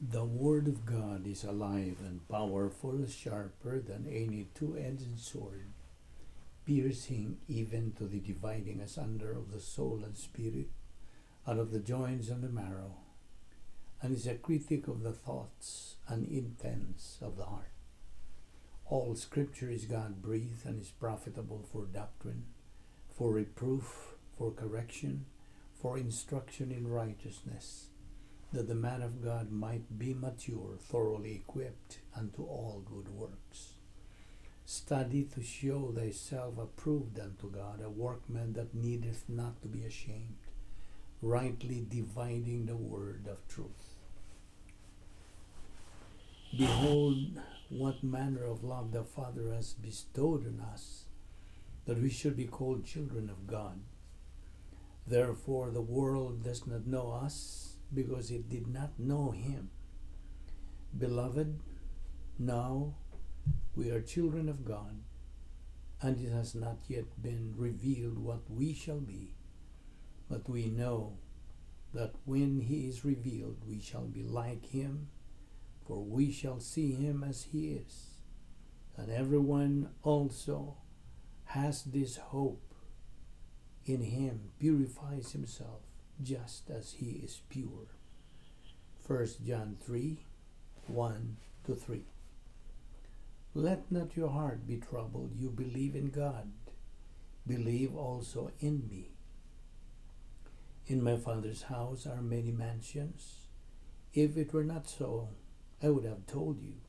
The Word of God is alive and powerful, sharper than any two-edged sword, piercing even to the dividing asunder of the soul and spirit, and of the joints and the marrow, and is a critic of the thoughts and intents of the heart. All Scripture is God-breathed and is profitable for doctrine, for reproof, for correction, for instruction in righteousness, that the man of God might be mature, thoroughly equipped unto all good works. Study to show thyself approved unto God, a workman that needeth not to be ashamed, rightly dividing the word of truth. Behold, what manner of love the Father has bestowed on us, that we should be called children of God. Therefore, the world does not know us, because it did not know him. Beloved, now we are children of God, and it has not yet been revealed what we shall be. But we know that when he is revealed, we shall be like him, for we shall see him as he is. And everyone also has this hope in him purifies himself just as he is pure. 1 John 3:1-3. Let not your heart be troubled. You believe in God. Believe also in me. In my Father's house are many mansions. If it were not so, I would have told you.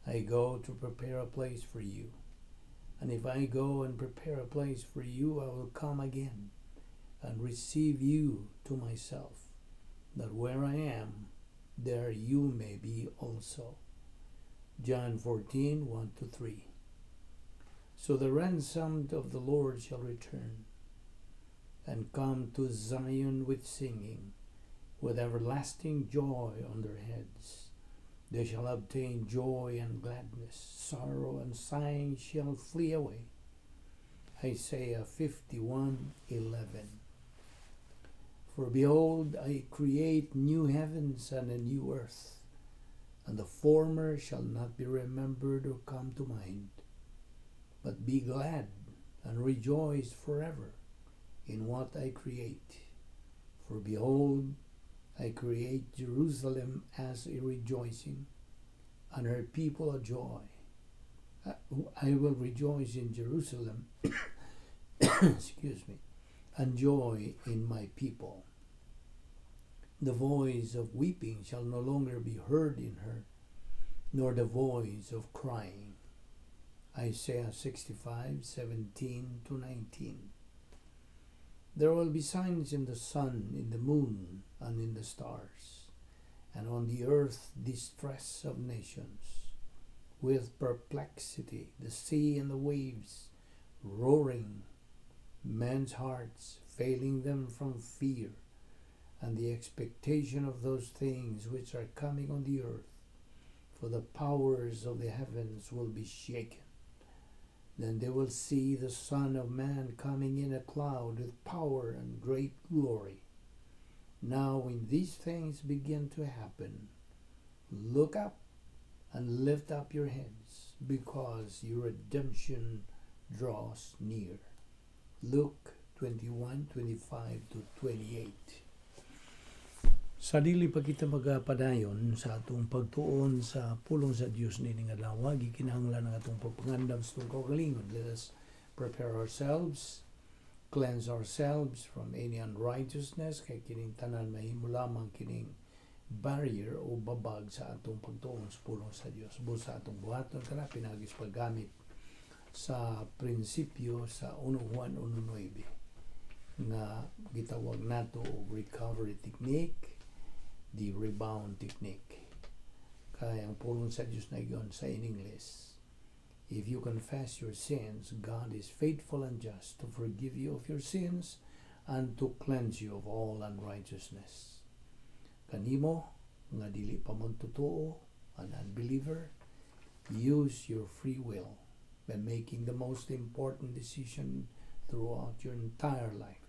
I go to prepare a place for you. And if I go and prepare a place for you, I will come again and receive you to myself, that where I am, there you may be also. John 14:1-3. So the ransomed of the Lord shall return and come to Zion with singing, with everlasting joy on their heads. They shall obtain joy and gladness, sorrow and sighing shall flee away. Isaiah 51:11. For behold, I create new heavens and a new earth, and the former shall not be remembered or come to mind. But be glad and rejoice forever in what I create. For behold, I create Jerusalem as a rejoicing, and her people a joy. I will rejoice in Jerusalem, excuse me, and joy in my people. The voice of weeping shall no longer be heard in her, nor the voice of crying. Isaiah 65:17-19. There will be signs in the sun, in the moon, and in the stars, and on the earth distress of nations, with perplexity, the sea and the waves roaring, men's hearts failing them from fear, and the expectation of those things which are coming on the earth, for the powers of the heavens will be shaken. Then they will see the Son of Man coming in a cloud with power and great glory. Now, when these things begin to happen, look up and lift up your heads, because your redemption draws near. Luke 21:25-28. Sa dili pa kita magapadayon sa atong pagtuon sa pulong sa Dios nining adlaw, gikinahanglan ang atong pagpangandam sa atong kaugalingon. Let us prepare ourselves, cleanse ourselves from any unrighteousness, kay kining tanan mahimo lamang kining barrier o babag sa atong pagtuon sa pulong sa Dios. Busa sa atong buhaton kana pinaagi sa paggamit sa prinsipyo sa 1 Juan 1.9 nga gitawag nato og recovery technique, the rebound technique. Kay ang pulong sa Dios na sa in English, "If you confess your sins, God is faithful and just to forgive you of your sins and to cleanse you of all unrighteousness." Kanimo nga dili pa man totoo, an unbeliever, use your free will by making the most important decision throughout your entire life.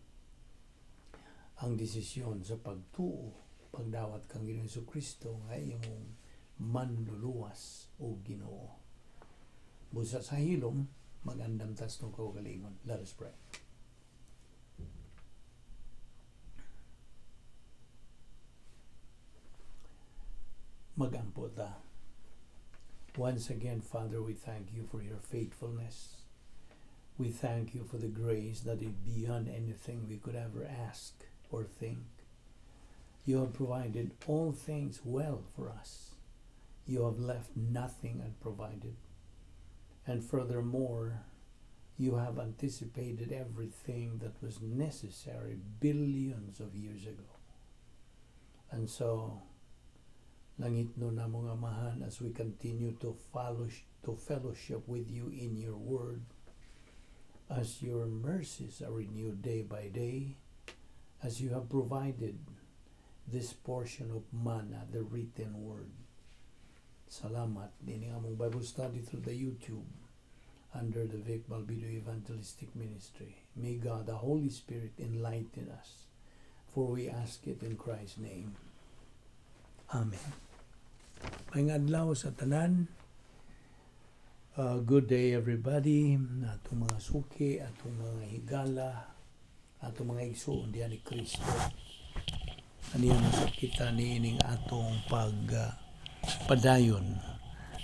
Ang desisyon sa pagtuo Pagdawat kang Ginoong Kristo nga imong manluluwas o Ginoo. Busa sa hilom, magandam tas atong kaugalingon. Let us pray. Magampo ta. Once again, Father, we thank you for your faithfulness. We thank you for the grace that is beyond anything we could ever ask or think. You have provided all things well for us. You have left nothing unprovided. And furthermore, you have anticipated everything that was necessary billions of years ago. And so, langitnon namong Amahan, as we continue to fellowship with you in your word, as your mercies are renewed day by day, as you have provided this portion of manna, the written word. Salamat din among Bible study through the YouTube under the Vic Balbido Evangelistic Ministry. May God, the Holy Spirit, enlighten us, for we ask it in Christ's name. Amen. Maayong adlaw sa tanan. Good day, everybody. Atong mga suki, atong mga higala, atong mga igsuon diha ni Kristo. Aniya na kita niining atong pag padayon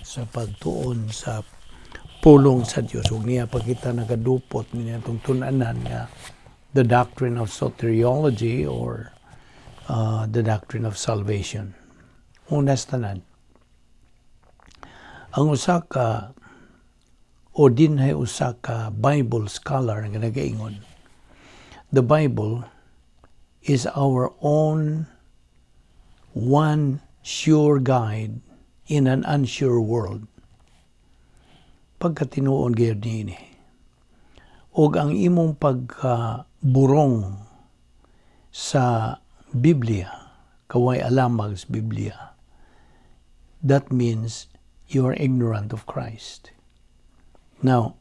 sa pagtuon sa pulong sa Dios. Ug niya pa kita nagadupot ni atong tun-anan nga the doctrine of soteriology or the doctrine of salvation. Una sa tanan, ang usa ka o dinhay usa ka Bible scholar nga nagaingon, "The Bible is our own one sure guide in an unsure world." Pagkatinuon gayud niini. Og ang imong pagkaburong sa Biblia, kaway alamag sa Biblia, that means you are ignorant of Christ. Now,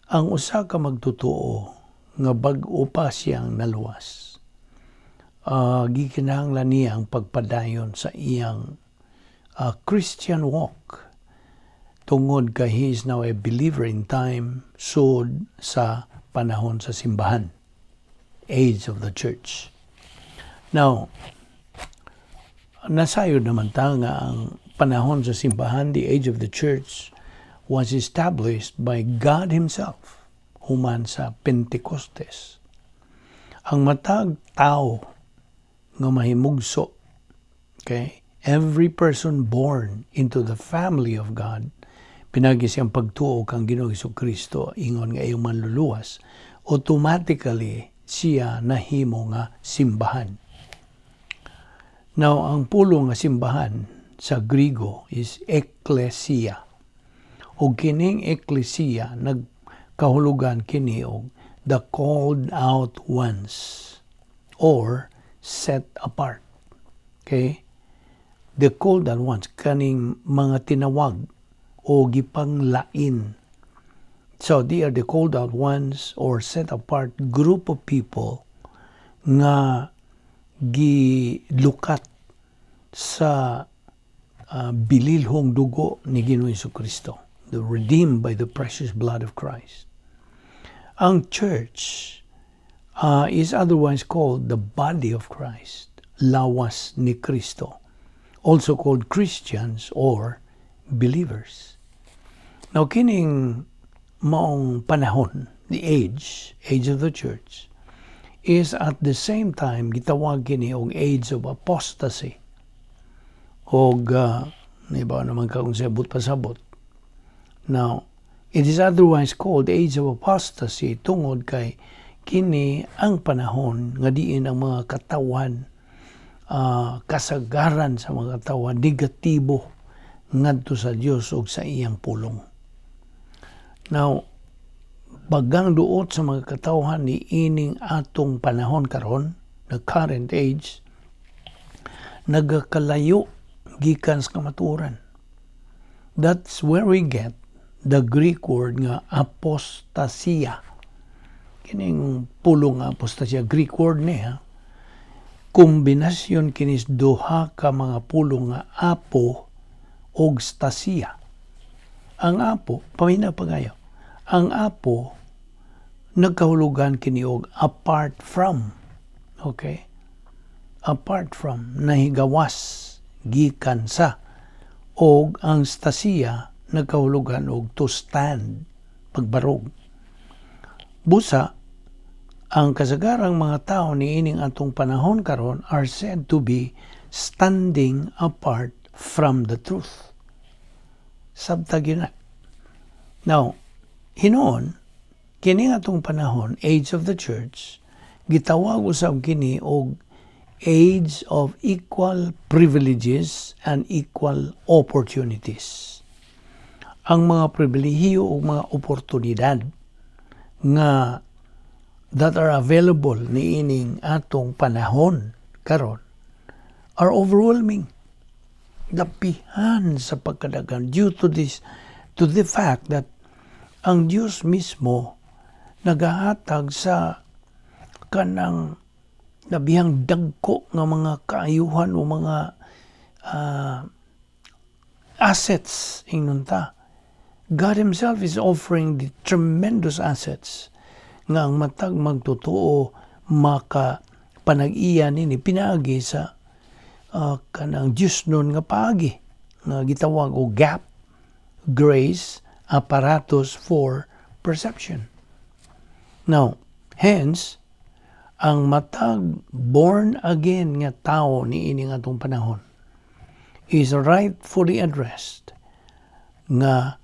ang usa ka magtotoo nga bag-o pa siyang naluwas, gikinahanglan niya ang pagpadayon sa iyang Christian walk tungod kay he is now a believer in time sud sa panahon sa simbahan, age of the church. Now, nasayod naman ta nga ang panahon sa simbahan, the age of the church, was established by God Himself human sa Pentecostes. Ang matag tao nga mahimugso, okay, every person born into the family of God, pinagi siyang pagtuo kang Ginoong Kristo ingon nga iyong manluluwas, automatically siya nahimo nga simbahan. Now, ang pulong nga simbahan sa Grigo is ekklesia. O kining ekklesia, nagkahulugan kini og the called out ones or set apart. Okay? The called out ones, kaning mga tinawag o gipanglain. So they are the called out ones or set apart group of people nga gilukat sa bililhong dugo ni Ginoong Kristo, the redeemed by the precious blood of Christ. Ang church is otherwise called the body of Christ, lawas ni Kristo, also called Christians or believers. Now, kining maong panahon, the age, age of the church, is at the same time gitawag kini og age of apostasy. Og ba naman ka kung sabot pasabot. Now, it is otherwise called age of apostasy tungod kay kini ang panahon nga diin ang mga katawan, kasagaran sa mga katawan negatibo ngadto sa Dios ug sa iyang pulong. Now, bagang duot sa mga katawhan ni ining atong panahon karon, the current age, nagakalayo gikan sa kamatuoran. That's where we get the Greek word nga apostasia. Kining pulong nga apostasia, Greek word ni ha. Kombinasyon kinis duha ka mga pulong nga apo og stasia. Ang apo, paminaw pagayo. Ang apo nagkahulugan kini og apart from. Okay? Apart from, nahigawas, gikan sa. Og ang stasia nagkahulugan og to stand, pagbarog. Busa, ang kasagarang mga tao niining atong panahon karon are said to be standing apart from the truth. Sabta gyud na. Now, hinuon, kini atong panahon, age of the church, gitawag usab kini og age of equal privileges and equal opportunities. Ang mga pribilehiyo ug mga oportunidad nga that are available niining atong panahon karon are overwhelming. Lapihan sa pagkadaghan due to the fact that ang Dios mismo nagahatag sa kanang labihang dagko nga mga kaayuhan o mga assets, ingnon ta. God himself is offering the tremendous assets nga ang matag magtotoo maka panag-iya nini pinaagi sa kanang Diyos nun nga paagi nga gitawag og GAP, Grace Apparatus for Perception. Now, hence, ang matag born again nga tao niini atong panahon is rightfully addressed nga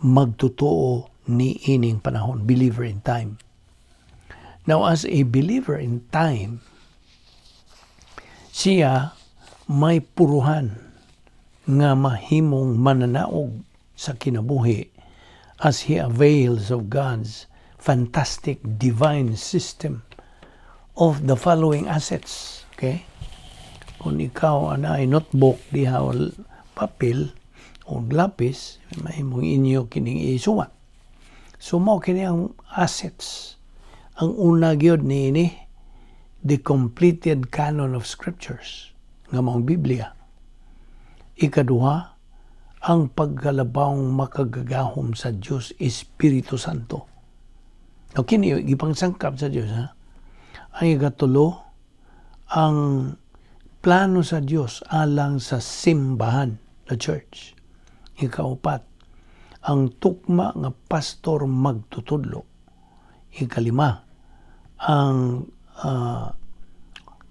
magtotoo ni ining panahon, believer in time. Now, as a believer in time, siya may puruhan nga mahimong mananaog sa kinabuhi as he avails of God's fantastic divine system of the following assets. Okay? Kung ikaw anay notebook diha o papel o lapis, mahimong inyo kining isuwat. So mao kini ang assets. Ang una gyud niini, the completed canon of scriptures nga maong Biblia. Ikaduha, ang pagkalabawng makagagahom sa Dios Espiritu Santo. O kini gipangsangkap sa Dios, ha. Ang ikatulo, ang plano sa Dios alang sa simbahan, the church. Ikaupat, ang tukma nga pastor magtutudlo. Ikalima, ang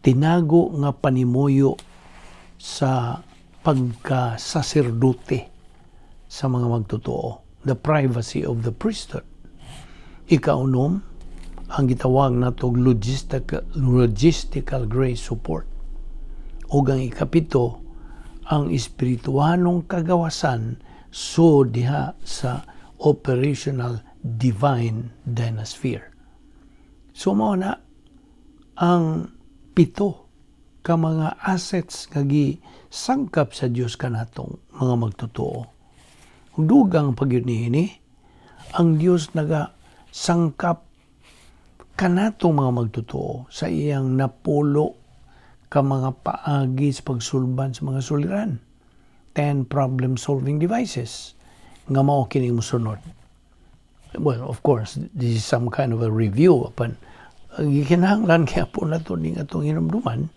tinago nga panimuyo sa pagkasaserdote sa mga magtotoo, the privacy of the priesthood. Ikaunom, ang gitawag natog logistical grace support. Ug ang ikapito, ang espirituhanong kagawasan so diha sa operational divine dynasphere. So mao na ang pito ka mga assets nga gisangkap sa Dios kanatong mga magtotoo. Ug dugang pagyud niini, ang Dios naga sangkap kanatong mga magtotoo sa iyang 10 ka mga paagi sa pagsulbad sa mga suliran. 10 problem solving devices nga mao kining mosunod. Well, of course, this is some kind of a review apan gikinahanglan kaya po nato ning atong hinumduman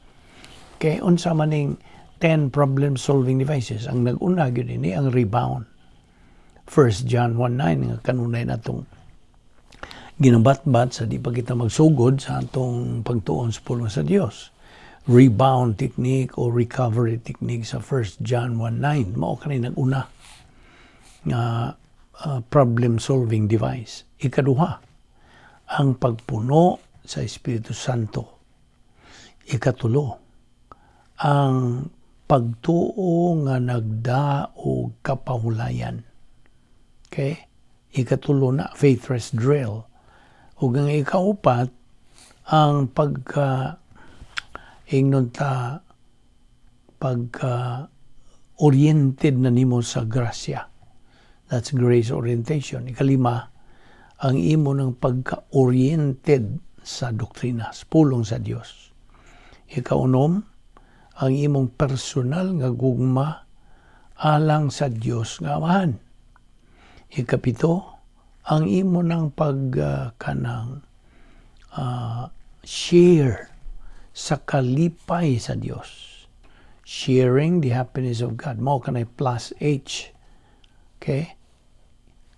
kay unsa man ning 10 problem solving devices. Ang nag-una gyud ini ang rebound. 1 John 1:9 nga kanunay natong ginabatbat sa di pa kita magsugod sa atong pagtuon sa pulong sa Dios. Rebound technique o recovery technique sa 1 John 1:9 mao kani nag-una nga problem solving device. Ikaduha, ang pagpuno sa Espiritu Santo. Ikatulo, ang pagtuo nga nagdaog kapahulayan. Okay? Ikatulo na, faith rest drill. Ug ang ikaupat, ang pagka ingnon ta pagka oriented na nimo sa grasya. That's grace orientation. Ikalima, ang imo ng pagka-oriented sa doktrina, sa pulong sa Dios. Ikaunom, ang imong personal nga gugma alang sa Dios nga Amahan. Ikapito, ang imo ng pag kanang share sa kalipay sa Dios. Sharing the happiness of God. Mao kanay plus H. Okay?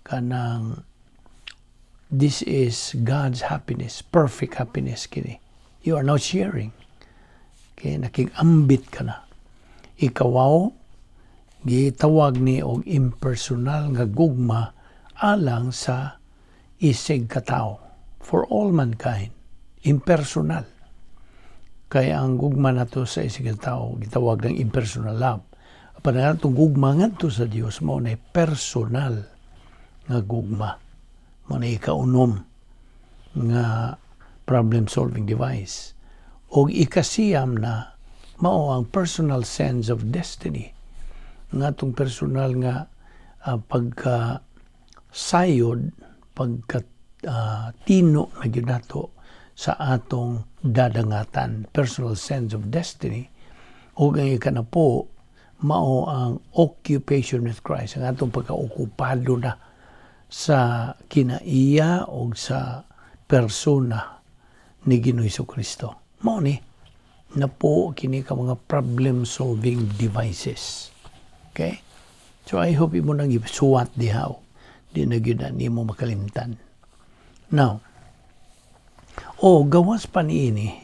Kanang this is God's happiness, perfect happiness kini. You are now sharing. Okay, nakig-ambit ka na. Ikawaw, gitawag ni og impersonal nga gugma alang sa isig katawo, for all mankind. Impersonal. Kaya ang gugma nato sa isig katawo gitawag ng impersonal love. Apan ang atong gugma ngadto sa Dios, mao na personal nga gugma. Mao na ikaunom nga problem solving device. Og ikasiyam na, mao ang personal sense of destiny, nga atong personal nga pagka sayod, pagka tino na gyud nato sa atong dadangatan, personal sense of destiny. Ug ang ikanapo, mao ang occupation with Christ, ang atong pagkaokupado na sa kinaiya o sa persona ni Ginoo Kristo. Mao ni napo kini ka mga problem solving devices. Okay? So I hope imo nang isuwat diha. Di na gyud na nimo makalimtan. Now, o gawas pa niini,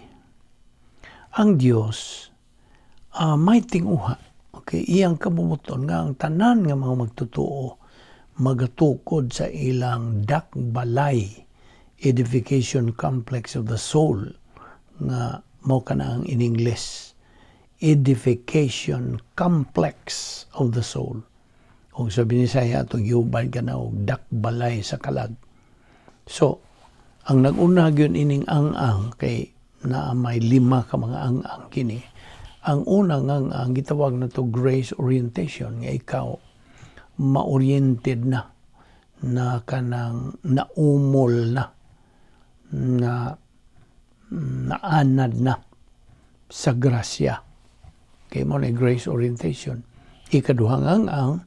ang Dios may tinguha. Okay, iyang kabubut-on nga ang tanan nga mga magtotoo magatukod sa ilang dakbalay, edification complex of the soul, nga mao kana ang in English, edification complex of the soul. O sa Binisaya, atong giuban ka na og dakbalay sa kalag. So, ang nag-una gyud ining ang-ang, kay naa may lima ka mga ang-ang kini. Ang unang ang-ang gitawag na to grace orientation, nga ikaw ma-oriented na na kanang naumol na na naanad na sa grasya. Okay, mao na grace orientation. Ikaduhang ang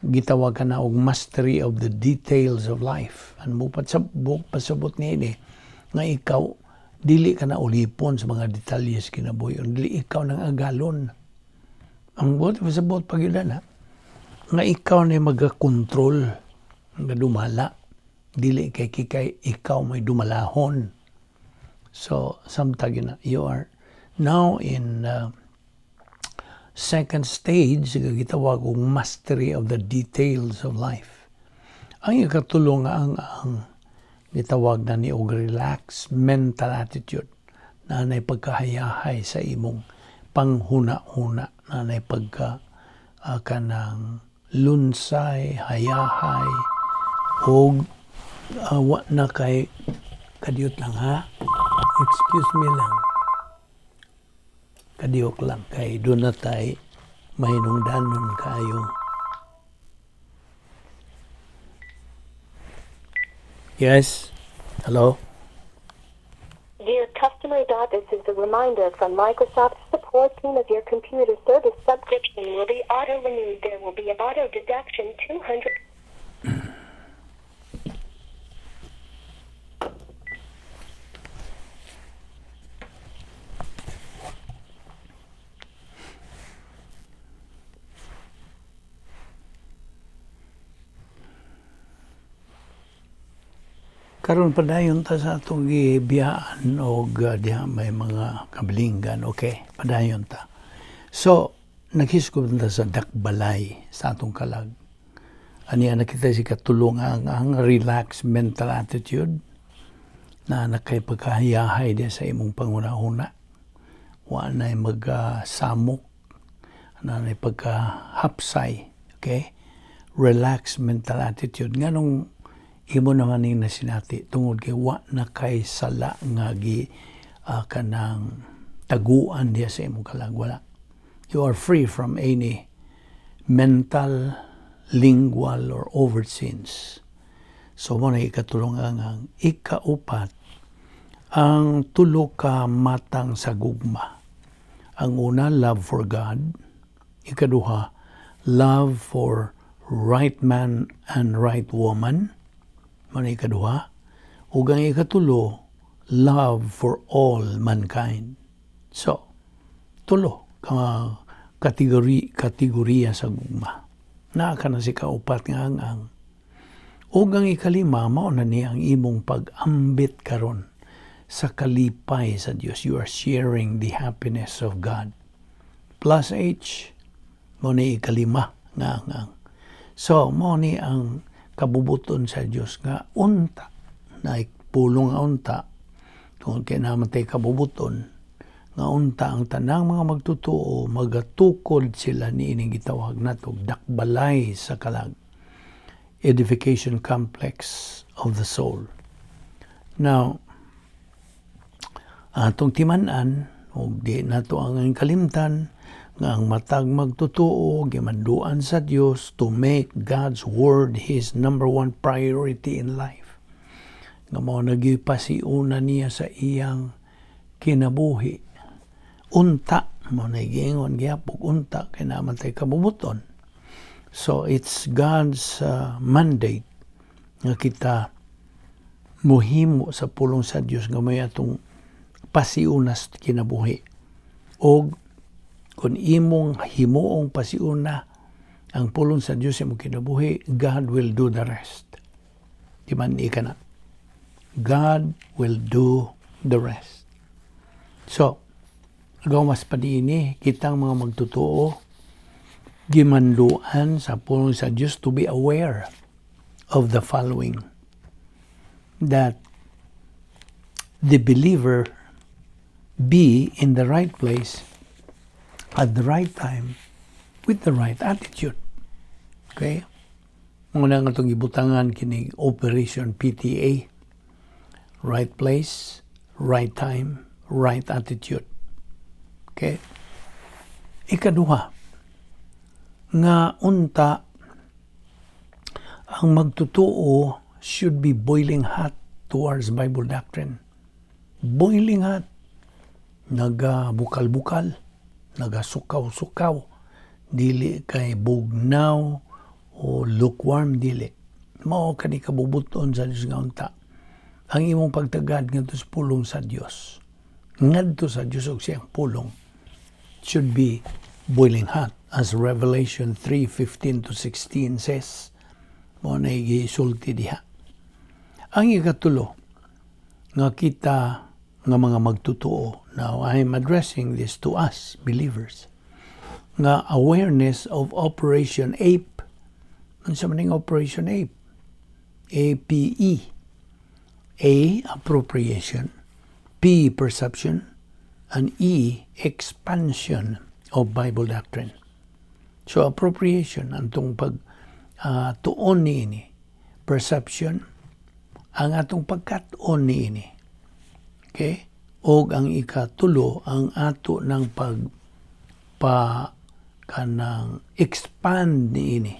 gitawag ka na og mastery of the details of life. Ang buot pasabot niini nga ikaw dili ka na ulipon sa mga detalye sa kinabuhi. Dili ikaw nang agalon. Ang buot pasabot pag na nga ikaw na magakontrol nga dumala, dili kay kikay ikaw may dumalahon. So samtang na you are now in second stage nga gitawag og mastery of the details of life. Ang ikatulo nga ang gitawag na ni og relaxed mental attitude, na nay pagkahayahay sa imong panghuna-huna, na nay pagka kanang lunsay, hayahay og wa na kay, kadiyot lang ha, excuse me lang, kadiyok lang kay doon na tay mahinungdanon kayo. Yes, hello? Dear customer, dot, this is a reminder from Microsoft support team of your computer service subscription will be auto renewed. There will be auto deduction 200. Karon padayon ta sa atong gibiyaan og diha may mga kabalinggan. Okay, padayon ta. So, naghisgot ta sa dakbalay sa atong kalag. Aniya nakita si katulong ang relaxed mental attitude na nakay pagkahayahay diha sa imong panghuna-huna. Wa na'y magsamok, na na'y pagkahapsay. Okay? Relaxed mental attitude. Nganong imo naman ning nasinati? Tungod kay wa na kay sala nga gi kanang taguan diha sa imong kalag. Wala. You are free from any mental, lingual, or overt sins. So, mao na ikatulong ang ikaupat, Ang tulo ka matang sa gugma. Ang una, love for God. Ikaduha, love for right man and right woman. Mao ikaduha. Ug ang ikatulo, love for all mankind. So, tulo ka kategoriya sa gugma. Naa ka na sa ikaupat nga ang. Ug ang ikalima, mao na ni ang imong pag-ambit karon sa kalipay sa Dios. You are sharing the happiness of God. Plus H, mao ni ikalima nga ang. So, mao ni ang kabubuton sa Dios nga unta na pulong nga unta kung kay naman tay kabubuton nga unta ang tanang mga magtotoo magatukod sila niining gitawag nato dakbalay sa kalag, edification complex of the soul. Now, atong timan-an ug di nato ang kalimtan nga ang matag magtotoo gimanduan sa Dios to make God's word his number one priority in life, nga mao nagipasiuna niya sa iyang kinabuhi. Unta mao na giingon gihapon, unta kay naa man tay kabubuton. So it's God's mandate nga kita muhimo sa pulong sa Dios nga may atong pasiuna sa kinabuhi. Og kung imong himuong pasiuna ang pulong sa Dios sa imong kinabuhi, God will do the rest. Di man ka na. God will do the rest. So, gawas pa niini, kitang mga magtotoo, gimanduan sa pulong sa Dios to be aware of the following: that the believer be in the right place at the right time with the right attitude. Okay? Mao na nga atong gibutangan kini Operation PTA. Right place, right time, right attitude. Okay? Ikaduha, nga unta ang magtotoo should be boiling hot towards Bible doctrine. Boiling hot. Nagabukal-bukal, nagasukaw-sukaw, dili kay bugnaw o lukewarm, dili. Mao kani kabubuton sa Dios nga unta ang imong pagtagad ngadto sa pulong sa Dios, ngadto sa Dios ug siyang pulong, should be boiling hot, as Revelation 3:15 to 16 says. Mao na gisulti diha. Ang ikatulo nga kita nga mga magtotoo, now I am addressing this to us believers, nga awareness of Operation APE. Unsa man ning Operation APE? APE. A, appropriation. P, perception. And E, expansion of Bible doctrine. So appropriation, atong pag tuon niini. Perception, ang atong pagkat-on niini. Okay? Og ang ikatulo, ang ato ng pag pa kanang expand niini,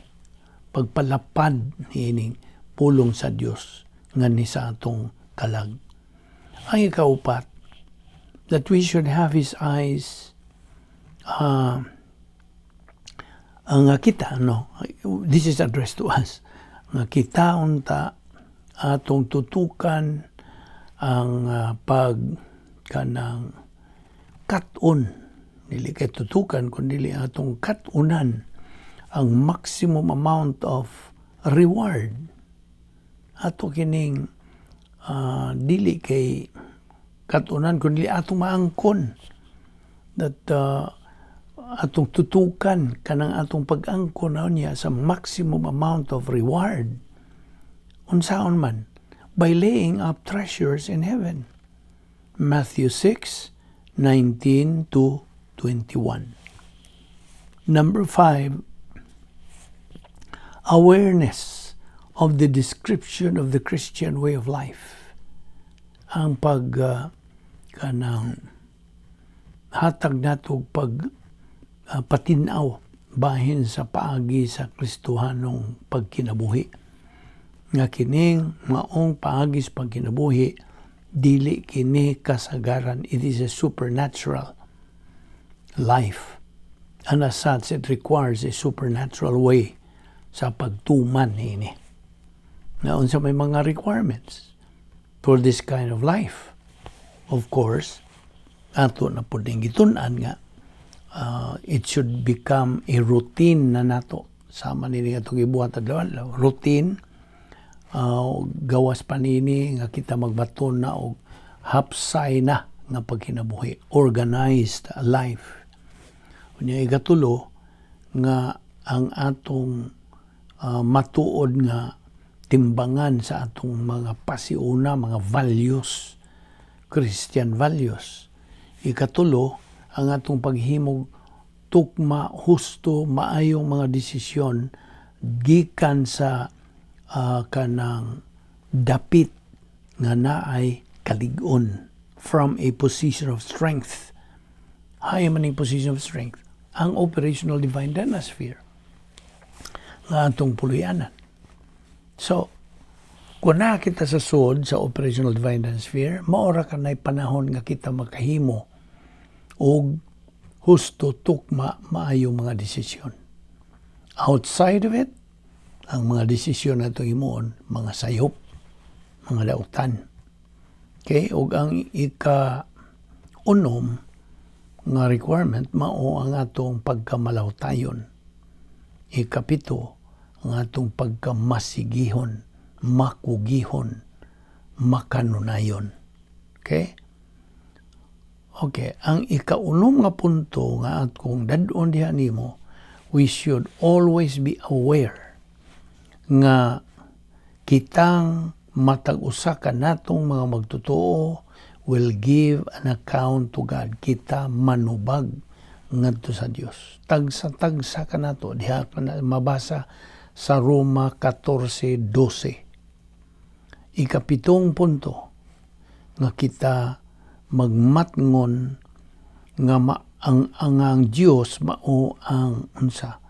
pagpalapad niining pulong sa Dios nga ni sa atong kalag. Ang ikaupat, that we should have His eyes, ang kita, no, this is addressed to us, nga kita unta atong tutukan ang pag kanang kat-on, dili kay tutukan kun dili atong kat-unan ang maximum amount of reward ato kining dili kay kat-unan kun dili atong maangkon, that atong tutukan kanang atong pag-angkon na niya sa maximum amount of reward, unsaon man? By laying up treasures in heaven, Matthew 6:19 to 21. Number 5, awareness of the description of the Christian way of life. Ang pag kanang hatag nato pag patinaw bahin sa paagi sa Kristohanong pagkinabuhi. Nga kining maong paagi sa pagkinabuhi Dili kini kasagaran. It is a supernatural life. And as such, it requires a supernatural way sa pagtuman niini. Na unsa may mga requirements for this kind of life? Of course, ato na pud ning gitun-an nga it should become a routine na nato. Sama nini nga itong ibuhat adlaw, routine, gawas pa nini nga kita magbaton na og hapsay na nga pagkinabuhi, organized life. Unya ikatulo nga ang atong matuod nga timbangan sa atong mga pasiuna, mga values, Christian values. Ikatulo, ang atong paghimog tukma, husto, maayong mga desisyon gikan sa kanang dapit nga naay kalig-on, from a position of strength. Hay man ning position of strength? Ang operational divine sphere nga atong puluyanan. So, kung naa kita sa sud sa operational divine sphere, maora ka na'y panahon nga kita makahimo og husto, tukma, maayong mga desisyon. Outside of it, ang mga desisyon na itong himuon, mga sayop, mga dautan. Okay, ug ang ika unom nga requirement mao ang atong pagkamalawtayon. Ikapito, ang atong pagkamasigihon, makugihon, makanunayon. Okay? Okay, ang ikaunom nga punto nga akong dad-on diha nimo, we should always be aware nga kitang matag usa ka natong mga magtotoo will give an account to God. Kita manubag ngadto sa Dios. Tagsa-tagsa ka nato diha ka na mabasa sa Roma 14:12. Ikapitong punto nga kita magmatngon nga ang Dios mao ang unsa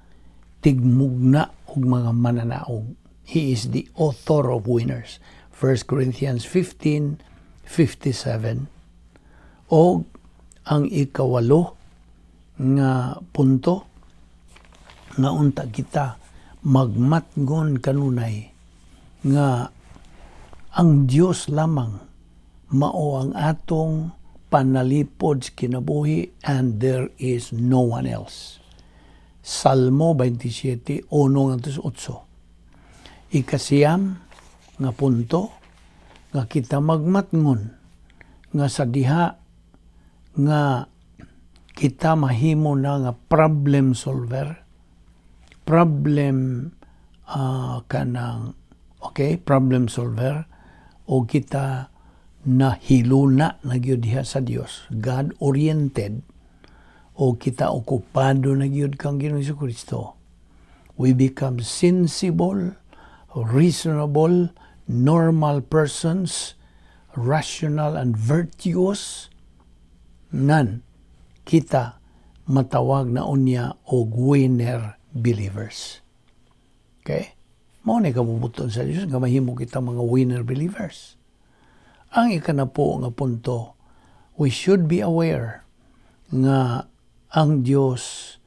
tigmugna og mga mananaog. He is the author of winners. 1 Corinthians 15:57. O ang ikawalo nga punto nga unta kita magmatngon kanunay nga ang Dios lamang mao ang atong panalipod sa kinabuhi and there is no one else. Salmo 27, 1 ngadto sa 8. Ikasiyam nga punto nga kita magmatngon nga sa diha nga kita mahimo na nga problem solver, problem kanang okay, problem solver o kita nahiluna na gyud diha sa Dios, God oriented, o kita okupado na gyud kang Ginoong Kristo, we become sensible, reasonable, normal persons, rational and virtuous, nan kita matawag na unya og winner believers. Okay? Mao ni kabubuton sa Dios nga mahimo kita mga winner believers. Ang ikanapo nga punto, we should be aware nga ang Dios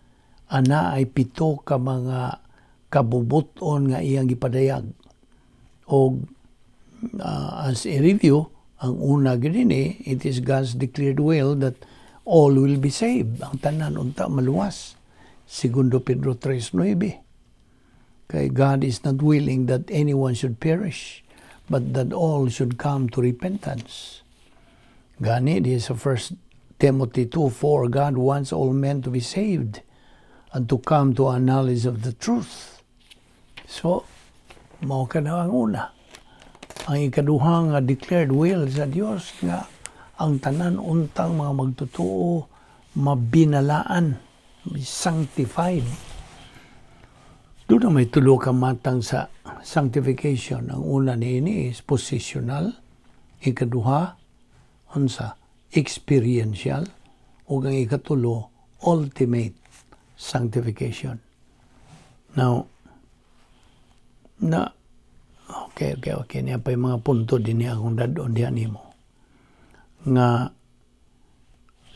ana ay pito ka mga kabubuton nga iyang gipadayag. Og as a review, ang una gyud ini, it is God's declared will that all will be saved. Ang tanan unta maluwas. Segundo Pedro 3:9. Kay God is not willing that anyone should perish, but that all should come to repentance. Gani, this is 1 Timothy 2:4, God wants all men to be saved and to come to a knowledge of the truth. So, mao ka na ang una. Ang ikaduha nga declared will sa Dios nga ang tanan untang mga magtotoo mabinalaan, sanctified. Doon na may tulo ka matang sa sanctification. Ang una niini is positional, ikaduha, unsa, experiential, ug ang ikatulo, ultimate sanctification. Now, na okay, niya pa yung mga punto din niya akong dad-on diha nimo. Nga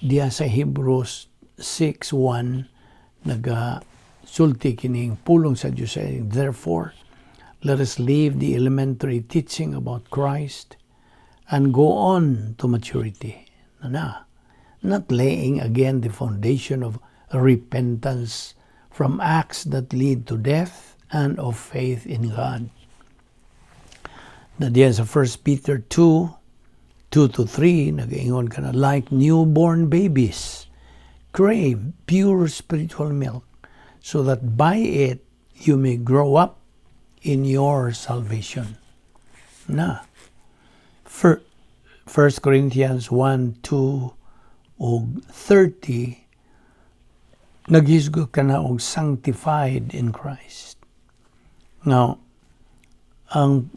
diya sa Hebrews 6:1, naga sulti kining pulong sa Dios saying, "Therefore, let us leave the elementary teaching about Christ and go on to maturity." Na na. "Not laying again the foundation of repentance from acts that lead to death and of faith in God." Na diyan sa 1 Peter 2:2 to 3, nagaingon ka na, "Like newborn babies, crave pure spiritual milk, so that by it you may grow up in your salvation." Na. 1 Corinthians 1, 2, ug 30, naghisgot ka na og sanctified in Christ. Now, ang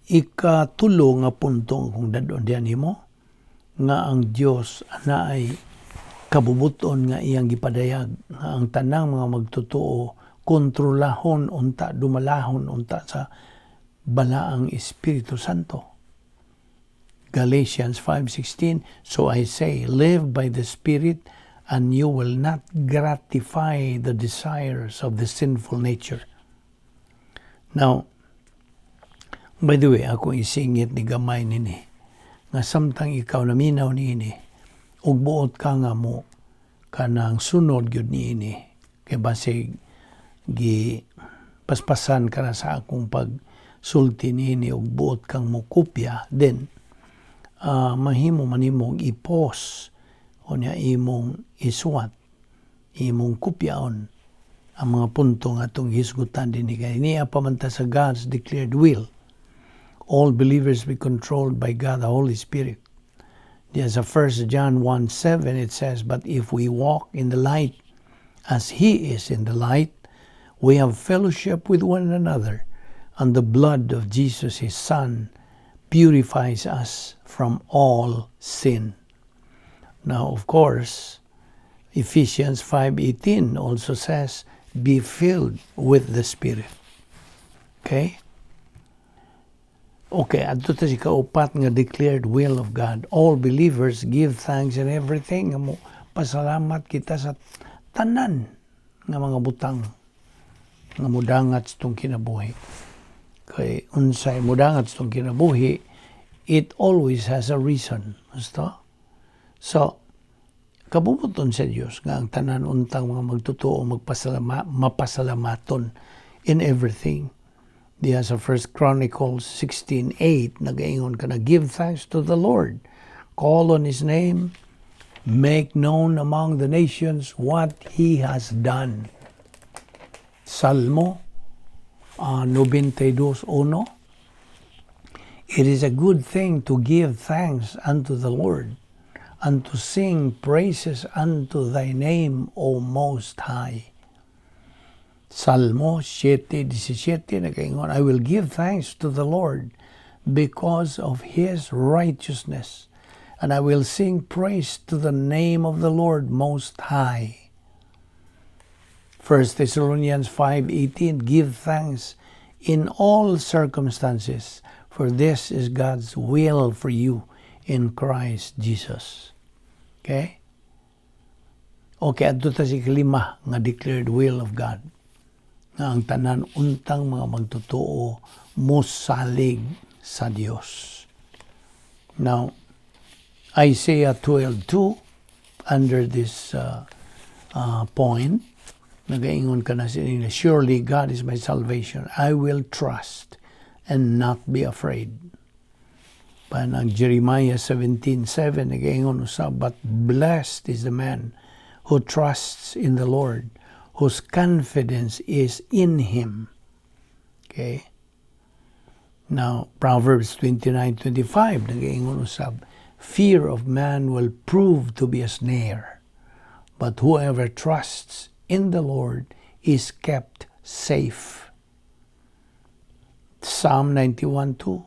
ikatulo nga punto kung dad-on diyan nimo nga ang Dios anaay kabubuton nga iyang gipadayag nga ang tanang mga magtotoo kontrolahon unta, dumalahon unta sa Balaang Espiritu Santo. Galatians 5:16, "So I say, live by the Spirit, and you will not gratify the desires of the sinful nature." Now, by the way, ako isingit ni gamay nini nga samtang ikaw naminaw niini ug buot ka nga mo kanang sunod gyud niini, kay basig gi paspasan ka na sa akong pagsulti niini ug buot kang mokopya, then mahimo man nimong i-pause o niya imong isuwat, imong kopyaon ang mga punto nga atong hisgutan dinhi, kay niya pa man ta sa God's declared will. All believers be controlled by God the Holy Spirit. Diya sa 1 John 1:7, it says, "But if we walk in the light, as He is in the light, we have fellowship with one another, and the blood of Jesus His Son purifies us from all sin." Now, of course, Ephesians 5:18 also says, "Be filled with the Spirit." Okay? Okay, adto ta sa ikaupat nga declared will of God. All believers give thanks in everything. Nga mo pasalamat kita sa tanan nga mga butang nga mudangat sa atong kinabuhi. Kay unsay mudangat sa atong kinabuhi, it always has a reason. Basta? So, kabubuton sa Dios nga ang tanan untang mga magtotoo magpasalama, mapasalamaton in everything. Diya sa 1 Chronicles 16:8, nagaingon ka na, "Give thanks to the Lord, call on His name, make known among the nations what He has done." Salmo 92:1, "It is a good thing to give thanks unto the Lord and to sing praises unto thy name, O Most High." Salmo 7:17, nagaingon, "I will give thanks to the Lord because of His righteousness, and I will sing praise to the name of the Lord Most High." 1 Thessalonians 5:18, "Give thanks in all circumstances, for this is God's will for you in Christ Jesus." Okay? Okay, adto ta sa ikalima nga declared will of God. Nga ang tanan untang mga magtotoo mosalig sa Dios. Now, Isaiah 12:2, under this point, nagaingon ka na siya, "Surely God is my salvation. I will trust and not be afraid." Panang Jeremiah 17:7, nagaingon usab, "But blessed is the man who trusts in the Lord, whose confidence is in Him." Okay? Now, Proverbs 29:25, nagaingon usab, "Fear of man will prove to be a snare, but whoever trusts in the Lord is kept safe." Psalm 91:2,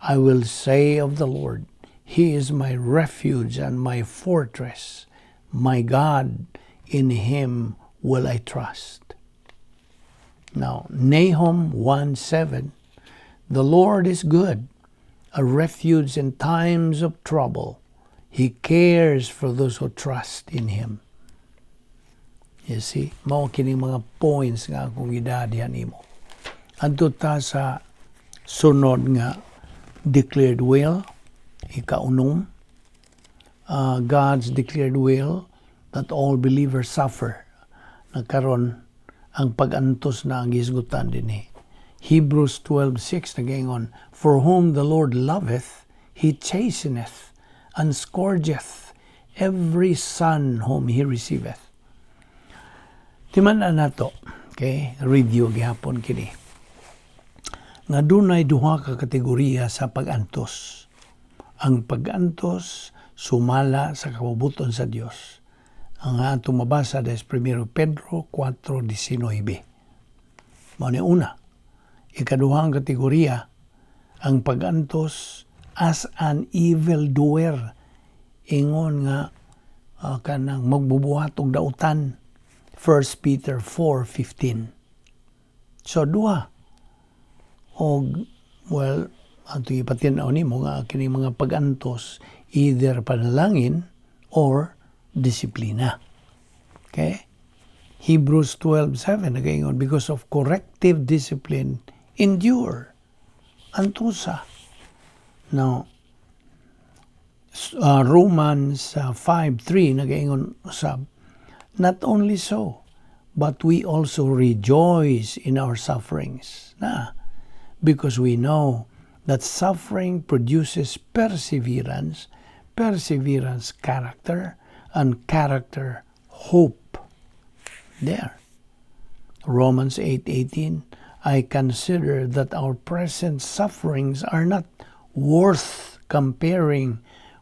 "I will say of the Lord, He is my refuge and my fortress, my God, in Him will I trust." Now, Nahum 1:7, "The Lord is good, a refuge in times of trouble." He cares for those who trust in Him. You see, mao kini mga points nga akong gidadihan nimo. Adto ta sa sunod nga declared will, ikaunom, God's declared will that all believers suffer. Nagkaron ang pag-antos na ang gisgutan dinhi. Hebrews 12:6 nagaingon, "For whom the Lord loveth, He chasteneth and scourgeth every son whom He receiveth." Timan-an nato, okay, review gihapon kini. Nga dunay duha ka kategorya sa pag-antos. Ang pag-antos sumala sa kabubut-on sa Dios. Ang atong mabasa des 1 Pedro 4:19. Mao ni una. Ikaduhang kategorya, ang pag-antos as an evil doer, ingon nga kanang magbubuhat og dautan, 1 Peter 4:15. So duha. Og well, ato ipatin-aw nimo nga kini mga pag-antos either panalangin or disiplina. Okay? Hebrews 12:7 nagaingon, "Because of corrective discipline endure." Antusa. Now, Romans 5:3 nagaingon usab, "Not only so, but we also rejoice in our sufferings." Na, because we know that suffering produces perseverance, perseverance character, and character hope. There. Romans 8:18, "I consider that our present sufferings are not worth comparing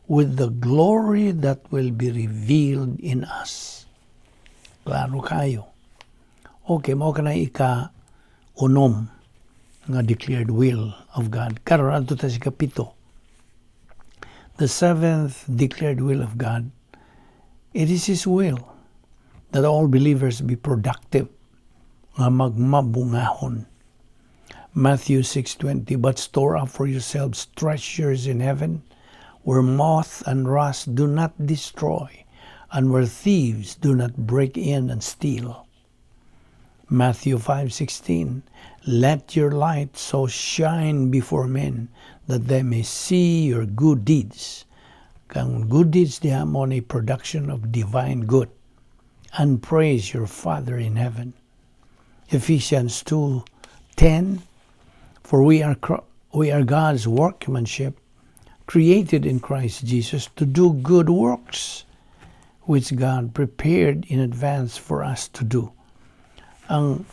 with the glory that will be revealed in us." Klaro kayo. Okay, mao kana ika unom nga declared will of God. Karon adto ta sa ikapito. The seventh declared will of God, it is His will that all believers be productive, nga magmabungahon. Matthew 6:20, "But store up for yourselves treasures in heaven, where moth and rust do not destroy, and where thieves do not break in and steal." Matthew 5:16, "Let your light so shine before men that they may see your good deeds." Kang good deeds diha mao ni production of divine good. "And praise your Father in heaven." Ephesians 2:10, "For we are God's workmanship, created in Christ Jesus to do good works, which God prepared in advance for us to do." Ang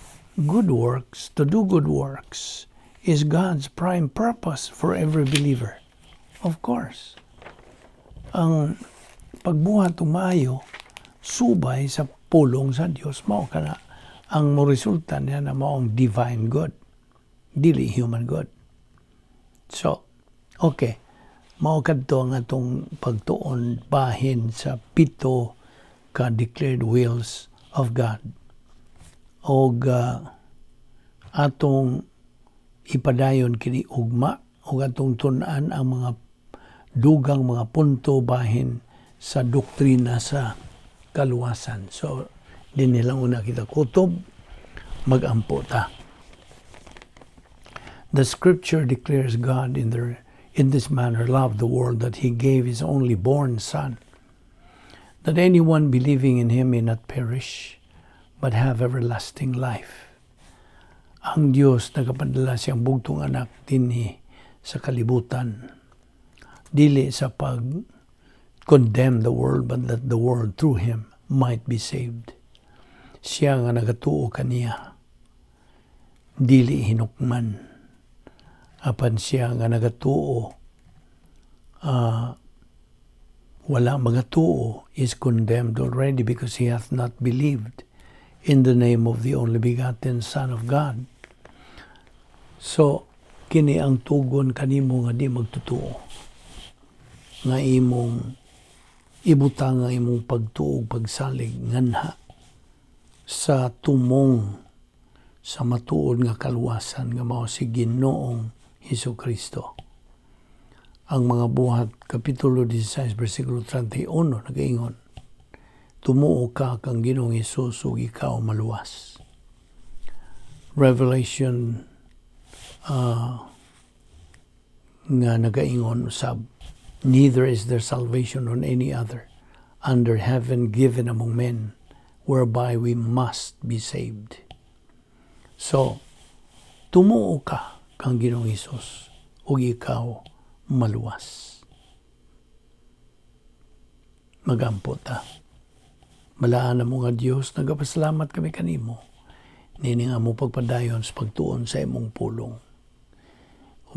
good works, to do good works, is God's prime purpose for every believer. Of course. Ang pagbuhat og maayo, subay sa pulong sa Dios, mao kana ang mo resulta niya na mao ang divine good, dili human good. So, okay. Mao kadto ang atong pagtuon bahin sa pito ka declared wills of God. Og atong ipadayon kini ugma ug atong tun-an ang mga dugang mga punto bahin sa doktrina sa kaluwasan. So, dinhi lang una kita kutob, magampo ta. The scripture declares God in this manner loved the world that He gave His only born Son, that anyone believing in Him may not perish, but have everlasting life. Ang Dios nagapadala siyang bugtong anak dinhi sa kalibutan. Dili sa pag condemn the world, but that the world through Him might be saved. Siya nga nagatuo kaniya, dili hinukman, apan siya nga nagatuo wala magatuo is condemned already because he hath not believed in the name of the only begotten Son of God. So, kini ang tugon kanimo nga di magtutuo. Nga imong ibutang ang imong pagtuo, pagsalig nganha sa tumong sa matuod nga kaluwasan nga mao si Ginoong Hesus Kristo. Ang Mga Buhat, Kapitulo 16, versikulo 31, nagaingon, "Tumuo ka kang Ginoong Hesus ug ikaw maluwas." Revelation nga nagaingon usab, "Neither is there salvation on any other under heaven given among men whereby we must be saved." So, tumuo ka kang Ginoong Hesus ug ikaw maluwas. Magampo ta. Balaan namo nga Dios, nagapasalamat kami kanimo nining among pagpadayon sa pagtuon sa imong pulong.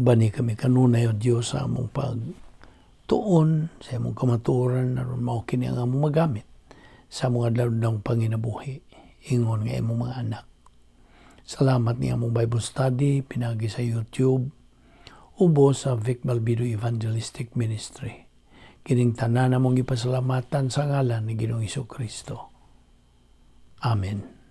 Ubani kami kanunay, O Dios, sa among pagtuon sa imong kamatuoran aron mao kini ang among magamit sa among adlaw panginabuhi ingon nga imong mga anak. Salamat ni among Bible study pinagi sa YouTube ubo sa Vic Balbido Evangelistic Ministry. Kining tanan among gipasalamatan sa ngalan ni Ginoong Kristo. Amen.